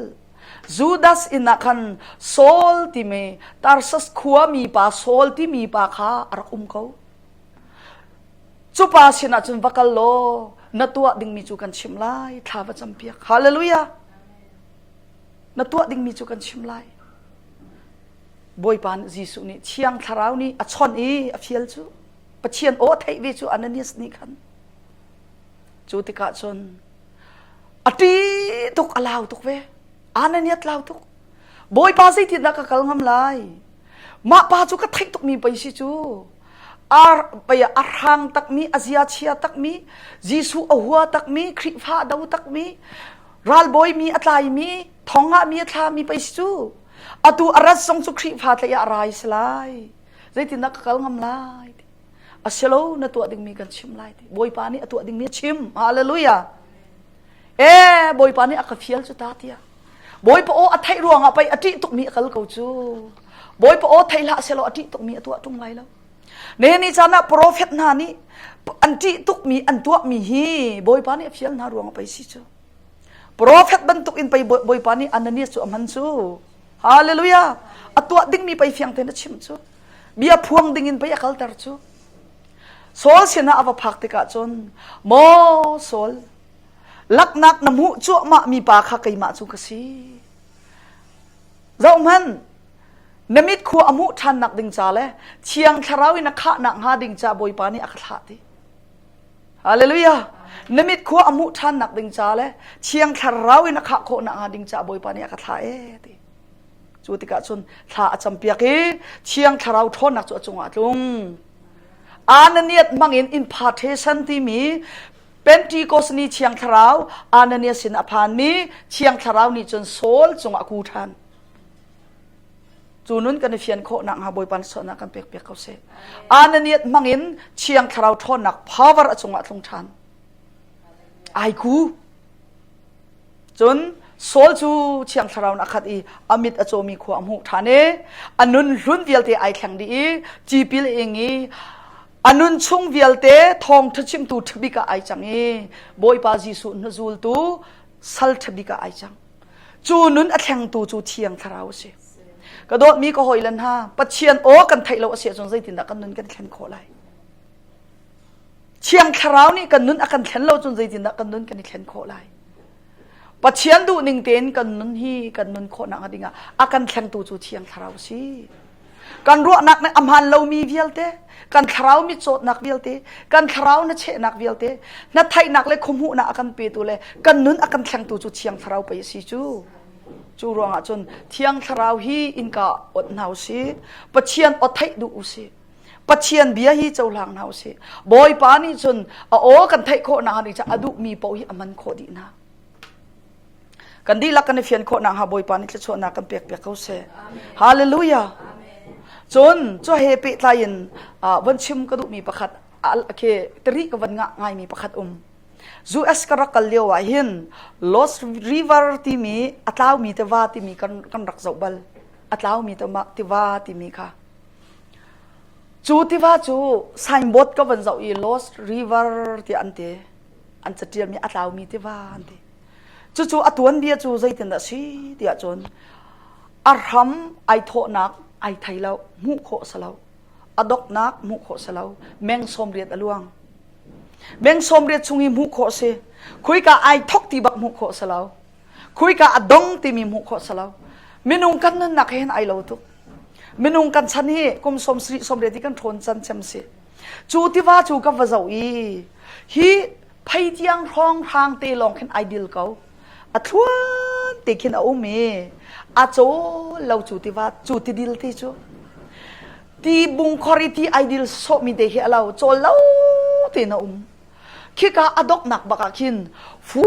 Judas inn ah khan Saul timi Tarsus khuami pa Saul timi pa kha a rak um ko. Cu pa sinah cun va kal law na tuah dingmi cu kan chimh lai thla va campiak. Hallelujah. Na tuah dingmi cu kan chimh lai. Bawipa Jesuh nih Thiang Thlarau nih a chawnh i a fial cu Pathian aw a theih ve cu Ananias nih khan. Cu tikah cun. A ṭih tuk, a lau tuk ve. Ananias lau tuk. Bawipa zeitindah ka kal ngam lai? Mah pa cu ka theih tukmi pei si cu. A pei a hrang takmi, a zia chia takmi, Jesuh a hua takmi, Khrihfa a do takmi, ralbawi mi a tlaimi, thong ah mi a thlami pei si cu. Atu a rat zong cu Khrihfa tlaih ah a rai si lai. Zeitindah ka kal ngam lai? A si lo, na tuah dingmi kan chim lai ti. Bawipa nih a tuah dingmi a chim. Hallelujah. E, Bawipa nih a ka fial cu ta tiah. Bawipa aw a theih ruangah pei a ṭih tukmi a kal ko cu. Bawipa aw thei hlah selaw a ṭih tukmi a tuah ṭung lai lo. Ne ni caan ah profet hna nih an ṭih tukmi an tuahmi hi Bawipa nih a fial hna ruangah pei si cu. Profet bantuk in pei Bawipa nih Ananias cu a hman cu. Hallelujah! A tuah dingmi pei fiang tein a chimh cu. Bia phuang ding in pei a kalter cu. Saul sinah a va phak tikah cun, Maw Saul, laknak na hmuh cuahmah mi pa kha keimah cu ka si. Zohhmanh, na mit khua a hmuh ṭhannak ding ca le Thiang Thlarau in a khahnak hnga ding ca Bawipa nih a ka thlah ti. Hallelujah! Na mit khua a hmuh ṭhannak ding ca le Thiang Thlarau in a khah khawhnak hnga ding ca Bawipa nih a ka thlah ee ti. Cu tikah cun thla a campiak i Thiang Thlarau ṭhawnnak cu a cungah a tlung. Ananias hmangin impartation timi Pentecost ni Thiang Thlarau Ananias sin a phanmi Thiang Thlarau nih cun Saul cungah a ku ṭhan. Cu nun kan i fian khawh nakhnga Bawipa nih sualnak kan pekpiak ko seh. Ananias hmangin Thiang Thlarau ṭhawnnak power a cungah a tlung ṭhan. Ai ku. Cun Saul cu Thiang Thlarau in a khat i a mit a cawmi khua a hmuh ṭhan i a nun hlun vialte ai thleng dih i tipil a ing i a nun chung vialte thawngṭha chimtu ṭhabik ah ai cang i Bawipa Jesuh hnuzultu sal ṭhabik ah ai cang. Cu nun a thlengtu cu Thiang Thlarau a si. Ka dawtmi ka hawile hna, Pathian aw kan theih lo a si ahcun zeitindah kan nun kan thlen khawh lai? Thiang Thlarau nih kan nun a kan thlen lo cun zeitindah kan nun kan i thlen khawh lai? Pathian duhning tein kan nun hi kan nun khawh nakhnga dingah a kan thlengtu cu Thiang Thlarau a si. Kan ruahnak nih a hmaan lomi vialte, kan thlarau mitcawtnak vialte, kan thlarau na chehnak vialte, na theihnak le khuahmuhnak a kan petu le kan nun a kan thlengtu cu Thiang Thlarau pei a si cu. Cu ruangah cun Thiang Thlarau hi innka ot hna u sih, Pathian aw theih duh u sih. Pathian bia hi cohlang hna usih. Bawipa nih cun a aw kan theih khawh nakhnga ding caah a duhmi paoh hi a man khawh dih hna. Kan dihlak kan i fian khawh nakhnga Bawipa nih thluachuahnak kan pek piak ko seh. Hallelujah. Cun cu he pehtlai in von chim ka duhmi pakhat khi tari ka van ngah ngaimi pakhat um. US ka rak kal lio ah hin Lost River timi a tlaumi tiva timi kan kan rak zoh bal. A tlaumi tiva timi kha. Cu tiva cu signboard ka van zoh i Lost River tiah an ti. An catialmi a tlaumi tiva an ti. Cucu a tuanbia cu zeitindah si tiah cun a hram ai thawhnak ai thei lo, hmuh khawh si lo. A doknak hmuh khawh si lo. Meng 80 a luang. Meng 80 chung i hmuh khawh si. Khuika ai thok ti bak hmuh khawh si lo. Khuika a dong timi hmuh khawh si lo. Minung kan nunnak he hin ai lo tuk. Minung kan chan hi kum 70 80 ti kan ṭhawn can cem si. Cu tiva cu ka va zoh i hi pheitiang hrawng hrang te lawng khin ai dil ko. A thluan te khin a um i a cawl lo cu tiva cu tidil ti cu. Ti bungkhor i ti ai dil sawhmi te hi a lo cawl lo tein a um. Khika a doknak bak ah khin fu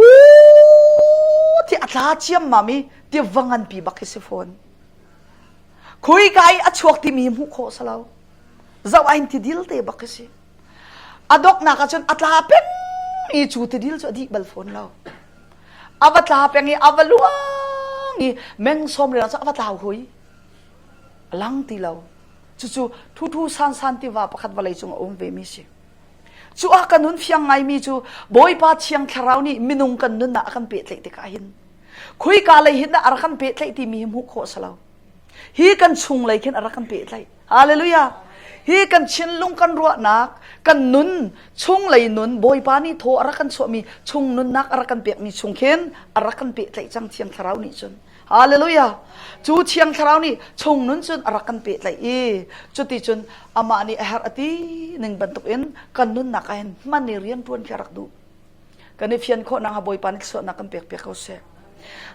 ti a tla ciammam i tiva nganpi bak hi si fawn. Khuika i a chuak timi hmuh khawh si lo. Zoh ain tidil te bak khi si. A doknak ah cun a tla peng i cu tidil cu a dih bal fawn lo. A va tla peng i a va luang i meng sawm riang cu a va tlau hui. A lang ti lo. Cucu thu san san tiva pakhat vawlei cung a um ve mi si. Cu ah kan hun fiang ngaimi cu Bawipa Thiang Thlarau nih minung kan nunnak a kan pehtlaih tikah hin Khuika lei hin dah a rak kan pehtlaih timi hi hmuh khawh si lo. Hi kan chung lei khin a rak kan pehtlaih. Hallelujah. Hi kan thinlung kan ruahnak, kan nun, chunglei nun, Bawipa nih thaw a rak kan chuahmi chung nunnak a rak kan pekmi chung khin a rak kan pehtlaih cang Thiang Thlarau nih cun. Hallelujah. Cu Thiang Thlarau nih chung nun cun a rak kan pehtlaih i cuti cun amah nih a herh a ti ning bantukin kan nunnak ah hin hman i rian ṭuan khi a rak duh. Kan i fian khawh nakhnga Bawipa nih thluachuahnak kan pek piak ko seh.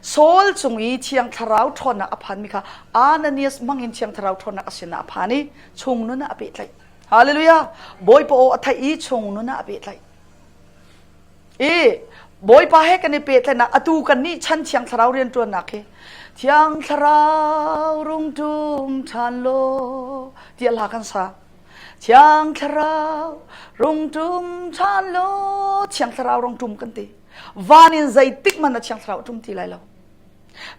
Saul cung i Thiang Thlarau ṭhawnnak a phanmi kha Ananias hmangin Thiang Thlarau ṭhawnnak a sinah a phan i chung nun ah a pehtlaih. Hallelujah! Bawipa aw a theih i chung nun ah a pehtlaih. I Bawipa he kan i pehtlaihnak atu kan nih chan Thiang Thlarau rianṭuannak hi Thiang Thlarau rung ṭum ṭhan law tiah hla kan sa. Thiang Thlarau rung ṭum ṭhan law Thiang Thlarau rung ṭum kan ti. Van in zeitik hmanh ah Thiang Thlarau a ṭum ti lai lo.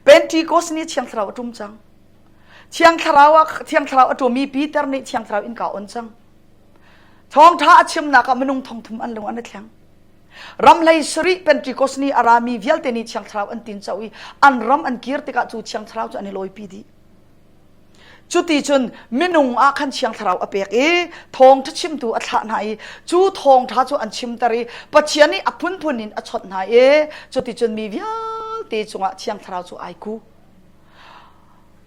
Pentecost ni Thiang Thlarau a ṭum cang. Thiang Thlarau ah Thiang Thlarau a ṭumi Peter nih Thiang Thlarau innka a on cang. Thawngṭha a chimnak ah minung thongthum an lung an i thleng. Ramhlei sarih Pentecost ni a rami vialte nih Thiang Thlarau an tinco i an ram an kir tikah cu Thiang Thlarau cu an i lawipi dih. Cuti cun minung ah khan Thiang Thlarau a pek i thawngṭha chimtu a thlah hna i cu thawngṭha cu an chimter i Pathian nih a phunphun in a chawnh hna i cuticun mi vialte cungah Thiang Thlarau cu ai ku.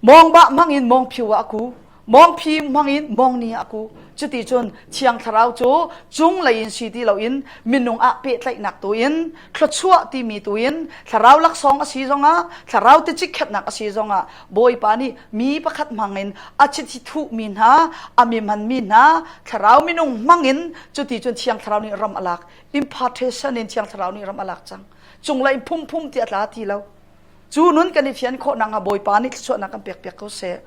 Mawngba hmangin mawngphiu ah a ku. Mawngphi hmangin mawngni ah a ku. Cuti cun Thiang Thlarau cu cunglei in si ti loin minung ah pehtlaihnak tu in thluachuah timi tu in thlarau laksawng a si zongah thlarau ticikhetnak a si zongah Bawipa nih mi pakhat hmangin a chiti thuhmi hna a mi hmanmi hna thlarau minung hmangin cuti cun Thiang Thlarau nih ram a lak impartation in Thiang Thlarau nih ram a lak cang cunglei in phumphum ti a tla ti lo Cu nun kan i fian khawh nakhnga Bawipa nih thluachuahnak kan pek piak ko seh.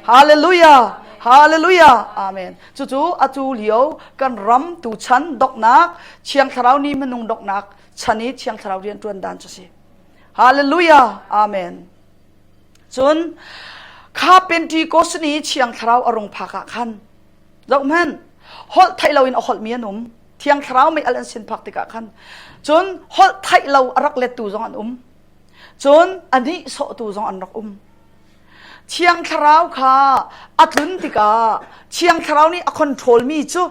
Hallelujah! Hallelujah! Amen. Cucu atu lio kan ram tu chan doknak, Thiang Thlarau ni minung doknak chan i Thiang Thlarau rian ṭuan dan cu si. Hallelujah! Amen. Cun kha Pentecost ni Thiang Thlarau a rung phak ah khan zohhmanh holh theih loin a holhmi an um. Thiang Thlarau mei al an sin phak tikah khan cun holh theih lo a rak lettu zong an um. Cun a nihsawhtu zong an rak um. Thiang Thlarau kha a tlun tikah Thiang Thlarau nih a control mi cu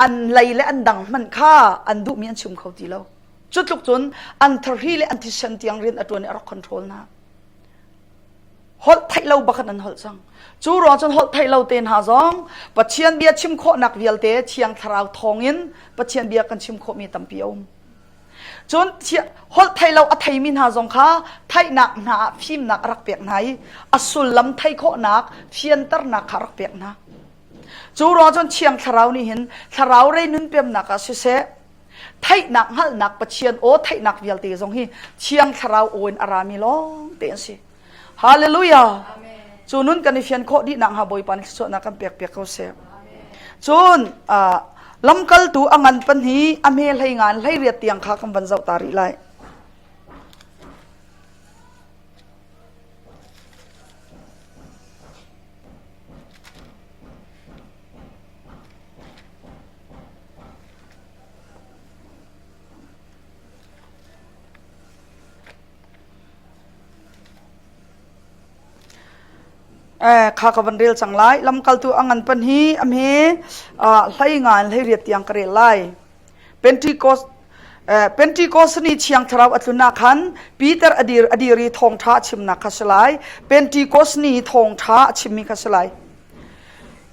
an lei le an dang hmanh kha an duhmi an chim kho ti lo. Cu tluk cun an thahri le an thisen tiang rian a ṭuan i a rak control hna. Holh theih lo bak in an holh cang. Cu ruang cun holh theih lo te hna zong Pathian bia chim khawhnak vialte Thiang Thlarau thawngin Pathian bia kan chim khawhmi tampi a um. Cun holh thei lo a theimi hna zong kha theihnak hna ah fimnak a rak pek hna i a sullam theih khawhnak fianternak kha a rak pek hna. Cu ruang cun Thiang Thlarau nih hin thlarau rei nun pemnak ah siseh theihnak hngalhnak Pathian aw theihnak vialte zong hi Thiang Thlarau aw in a rami lawng te an si. Hallelujah. Cu nun kan i fian khawh dih nak hnga Bawipa nih thluachuahnak kan pek piak ko seh. Cun lamkaltu a ngan pan hi a hme hlei ngan hlei riat tiang kha kan van zoh ta rih lai. Eh, kha ka van rel cang lai. Lamkaltu a ngan pan hi a hme hlei nga in hlei riat tiang ka rel lai. Pentecost eh, Pentecost ni Thiang Thlarau a tlun ah khan Peter a dir a dir i thawngṭha a chimnak kha si lai. Pentecost ni thawngṭha a chimmi kha si lai.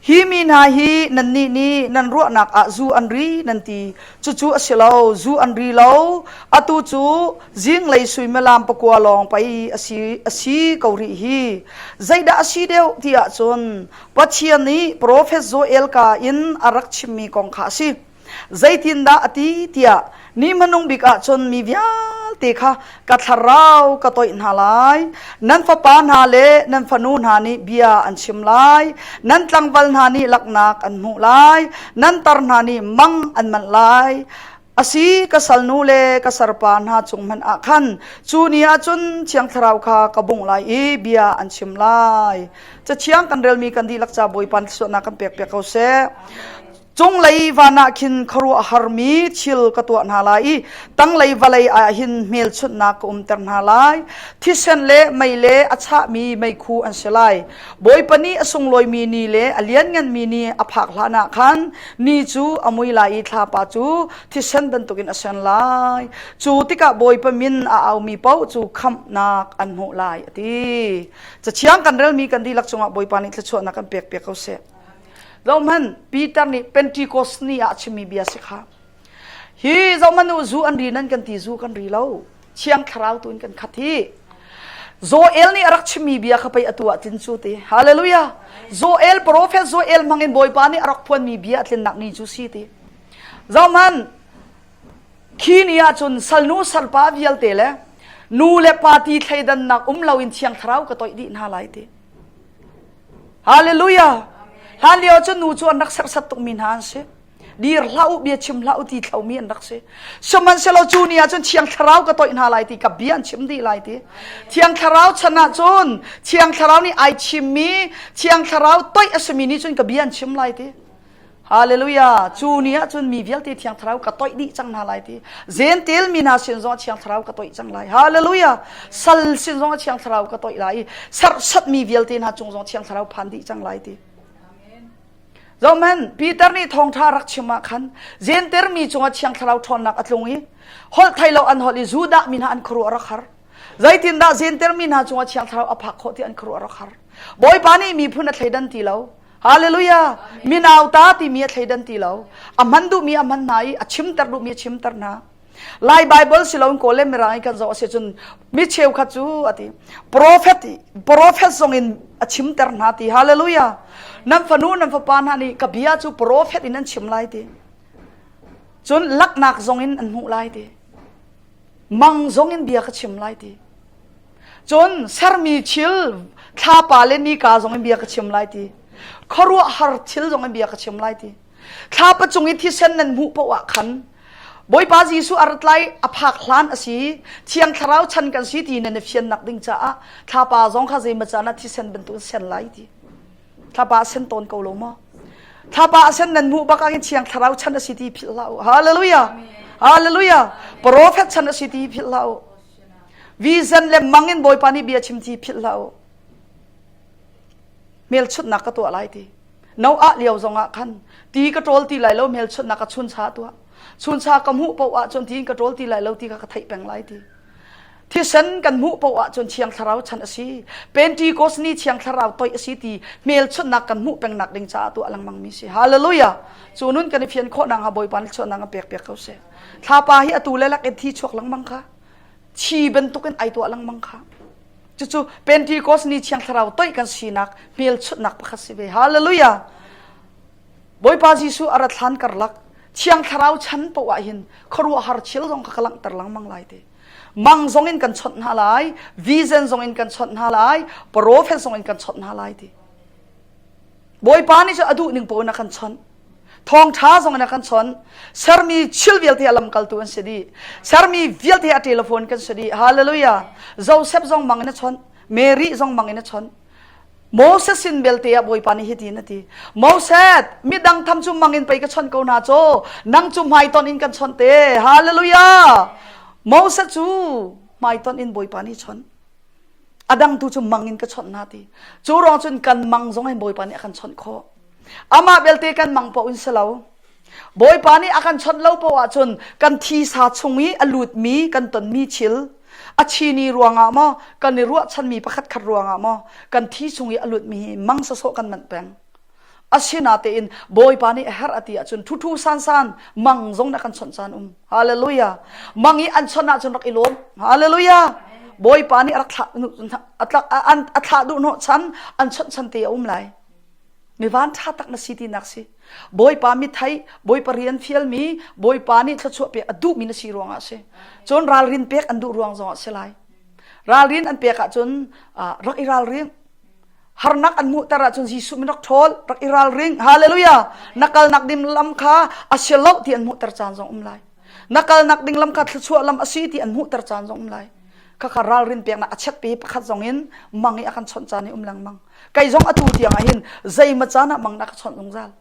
Hi mi hna hi nannih nih nan ruahnak ah zu an ri nan ti. Cucu a si lo, zu an ri lo. Atu cu zinglei suimilam pakua lawng pei a si, a si ko rih hi. Zeidah a si deuh ti ahcun Pathian nih profet Joel ka in a rak chimmi kong kha a si. Zeitindah a ti tiah ni hmanung bik ah cun mi vialte kha ka thlarau ka toih hna lai. Nan fapa hna le nan fanu hna nih bia an chim lai. Nan tlangval hna nih laknak an hmuh lai. Nan tar hna nih mang an manh lai. Asi ka salnu le ka sarpa hna cung hmanh ah khan cu ni ah cun Thiang Thlarau kha ka bungh lai i bia an chim lai. Cathiang kan relmi kan dihlak ca Bawipa thluachuahnak kan pek piak ko seh. Cunglei van ah khin khuaruahharmi thil ka tuah hna lai i tanglei vawlei ah hin hmelchunhnak ka umter hna lai. Thisen le mei le a chahmi meikhu an si lai. Bawipa nih a sunglawimi ni le a liannganmi ni a phak hlanah khan ni cu a mui lai i thlapa cu thisen bantukin a sen lai. Cu tikah Bawipa min a aumi paoh cu khamhnak an hmuh lai, a ti. Cathiang kan relmi kan dihlak cungah Bawipa nih thluachuahnak kan pek piak ko seh. Zohhmanh, Peter nih Pentecost ni ah a chimmi bia si kha. Hi zohmanh u zu an ri nan kan ti zu kan ri lo. Thiang thlarau tu in kan khat hi. Joel nih a rak chimmi bia kha pei atu ah tlin cu ti. Hallelujah. Joel prophet Joel hmangin Bawipa nih a rak phuanmi bia a tlinnak ni cu si ti. Zohmanh khi ni ahcun salnu salpa vialte le nu le pa ti thleidannak um loin thiang thlarau ka toih dih hna lai ti. Hallelujah. Hlan lio cun nu cu an rak serhsat tukmi hna an si. Dir hlah u bia chim hlah u ti thlomi an rak si. Sihmanhsehlaw cu ni ahcun Thiang Thlarau ka toih hna lai ti ka bia an chim dih lai ti. Thiang Thlarau chan ahcun Thiang Thlarau nih ai chimmi Thiang Thlarau toih a simi nih cun ka bia an chim lai ti. Hallelujah. Cu ni ahcun mi vialte Thiang Thlarau ka toih dih cang hna lai ti. Gentel mi hna sin zong Thiang Thlarau ka toih cang lai. Hallelujah. Sal sin zong Thiang Thlarau ka toih lai i serhsatmi vialte hna cung zong Thiang Thlarau phan dih cang lai ti. Zohhmanh, Peter nih thawngṭha rak chim ah khan Jentail mi cungah Thiang Thlarau ṭhawnnak a tlung i holh thei lo an holh i Judah mi hna an khuaruah a rak har. Zeitindah Jentail mi hna cungah Thiang Thlarau a phak khawh ti an khuaruah a rak har. Bawipa nih miphun a thleidan ti lo. Hallelujah! Minauta timi a thleidan ti lo. A hman duhmi a hman hna i a chimter duhmi a chimter hna. Lai Bible si loin Kawl le Mirang i kan zoh a si cun mi cheukhat cu a ti prophet prophet zong in a chimter hna ti hallelujah nan fanu nan fapa hna nih ka bia cu prophet in an chim lai ti cun laknak zong in an hmuh lai ti mang zong in bia ka chim lai ti cun sermi thil thlapa le nika zong in bia ka chim lai ti khuaruahhar thil zong in bia ka chim lai ti Thlapa cung i thisen nan hmuh paoh ah khan Bawipa Jesuh a rat lai a phak hlan a si Thiang Thlarau chan kan si ti nan i fiannak ding caah thlapa zong kha zeimaw caan ah thisen bantuk in sen lai ti. Thlapa a sen tawn ko lo maw? Thlapa a sen nan hmuh bak ah hin Thiang Thlarau chan a si ti philh hlah u. Hallelujah! Hallelujah! Prophet chan a si ti philh hlah u. Vision le mang in Bawipa nih bia chim ti philh hlah u. Hmelchunhnak ka tuah lai ti. Noah lio zongah khan ti ka ṭawl ti lai lo hmelchunhnak ka chuncha tuah. Chuncha ka hmuh paoh ahcun ti in ka ṭawl ti lai lo ti kha ka theih peng lai ti. Thisen kan hmuh paoh ahcun Thiang Thlarau chan a si. Pentecost ni Thiang Thlarau toih a si ti hmelchunhnak kan hmuh pengnak ding caah tuah lengmang mi si. Hallelujah! Cu nun kan i fian khawh nakhnga Bawipa nih chuahnak a pek piak ko seh. Thlapa hi atu le lak in thi chuak lengmang kha thi bantukin ai tuah lengmang kha. Cucu Pentecost ni Thiang Thlarau toih kan sinak hmelchunhnak pakhat si ve. Hallelujah! Bawipa Jesuh a rat hlan karlak Thiang Thlarau chan poah hin khuaruahhar thil zong kha ka langhter lengmang lai ti. Mang zong in kan chawnh hna lai, vision zong in kan chawnh hna lai, prophet zong in kan chawnh hna lai ti. Bawipa nih cun a duh ning paoh in a kan chawnh. Thawngṭha zong in a kan chawnh. Sermi thil vialte a lamkaltu an si dih. Sermi vialte a telephone kan si dih. Hallelujah. Joseph zong mang in a chawnh. Mary zong mang in a chawnh. Moses sin belte ah Bawipa nih hitin a ti. Moses, midang tham cu mang in pei ka chawnh ko hna caw. Nang cu hmaitonh in kan chawnh te. Hallelujah. Moses cu hmaitonh in Bawipa nih chawnh. A dang tu cu mang in ka chawnh hna ti. Cu ruang cun kan mang zong hin Bawipa nih a kan chawnh khawh. Amah belte kan mang paoh in si lo. Bawipa nih a kan chawnh lo paoh ahcun kan thisa chung i a lutmi kan tonmi thil a chini ruangah maw kan i ruahchanmi pakhat khat ruangah maw kan thi chung i a lutmi hi mang sawsawh kan manh peng. Asinatein Bawipa nih a herh a ti ahcun ṭhuṭhu sansan mang zong na kan chawnh caan um. Hallelujah. Mang i an chawnh ahcun rak i lawm. Hallelujah. Bawipa nih a rak thlah a thlah duh hnawh chan an chawnh chan te a um lai. Mi van ṭha tak na si tinak si. Bawipa mi theih, Bawipa rian fialmi, Bawipa nih thluachuah pek a duhmi na si ruangah a si. Cun ralrin pek an duh ruang zongah a si lai. Ralrin an pek ahcun rak i ralring. Harnak an hmuhter ahcun Jesuh min rak ṭhawl, rak i ralring. Hallelujah! Na kalnak ding lam kha a si lo ti an hmuhter caan zong um lai. Na kalnak ding lam kha thluachuah lam a si ti an hmuhter caan zong um lai. Khakha ralrin peknak a chet pe pakhat zong in mang i a kan chawnh caan i um lengmang. Kei zong atu tiang ah hin zeimaw caan ah mang na ka chawnh zungzal.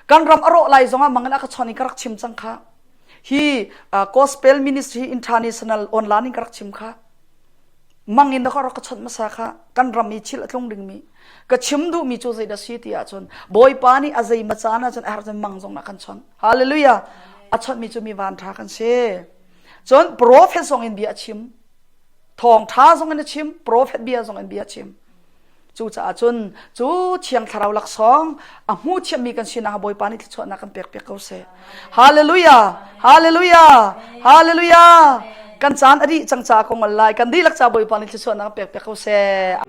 Kan ram a rawh lai zong ah mang in a ka chawnh i ka rak chim cang kha. Hi Gospel Ministry International online in ka rak chim kha. Mang in ka rak ka chawnh hmasa kha kan ram i thil a tlung dingmi. Ka chim duhmi cu zeidah si ti ahcun Bawipa nih a zeimaw caan ahcun a herh cun mang zong na kan chawnh. Hallelujah. A chawnhmi cu mi van ṭha kan si. Cun prophet zong in bia a chim. Thawngṭha zong in a chim, prophet bia zong in bia a chim. Cucaah cun cu Thiang Thlarau laksawng a hmu thiammi kan sinak Bawipa nih thluachuahnak kan pek piak ko seh. Hallelujah! Hallelujah! Hallelujah! Kan caan a dih cang caah ka ngol lai. Kan dihlak ca Bawipa nih thluachuahnak pek piak ko seh.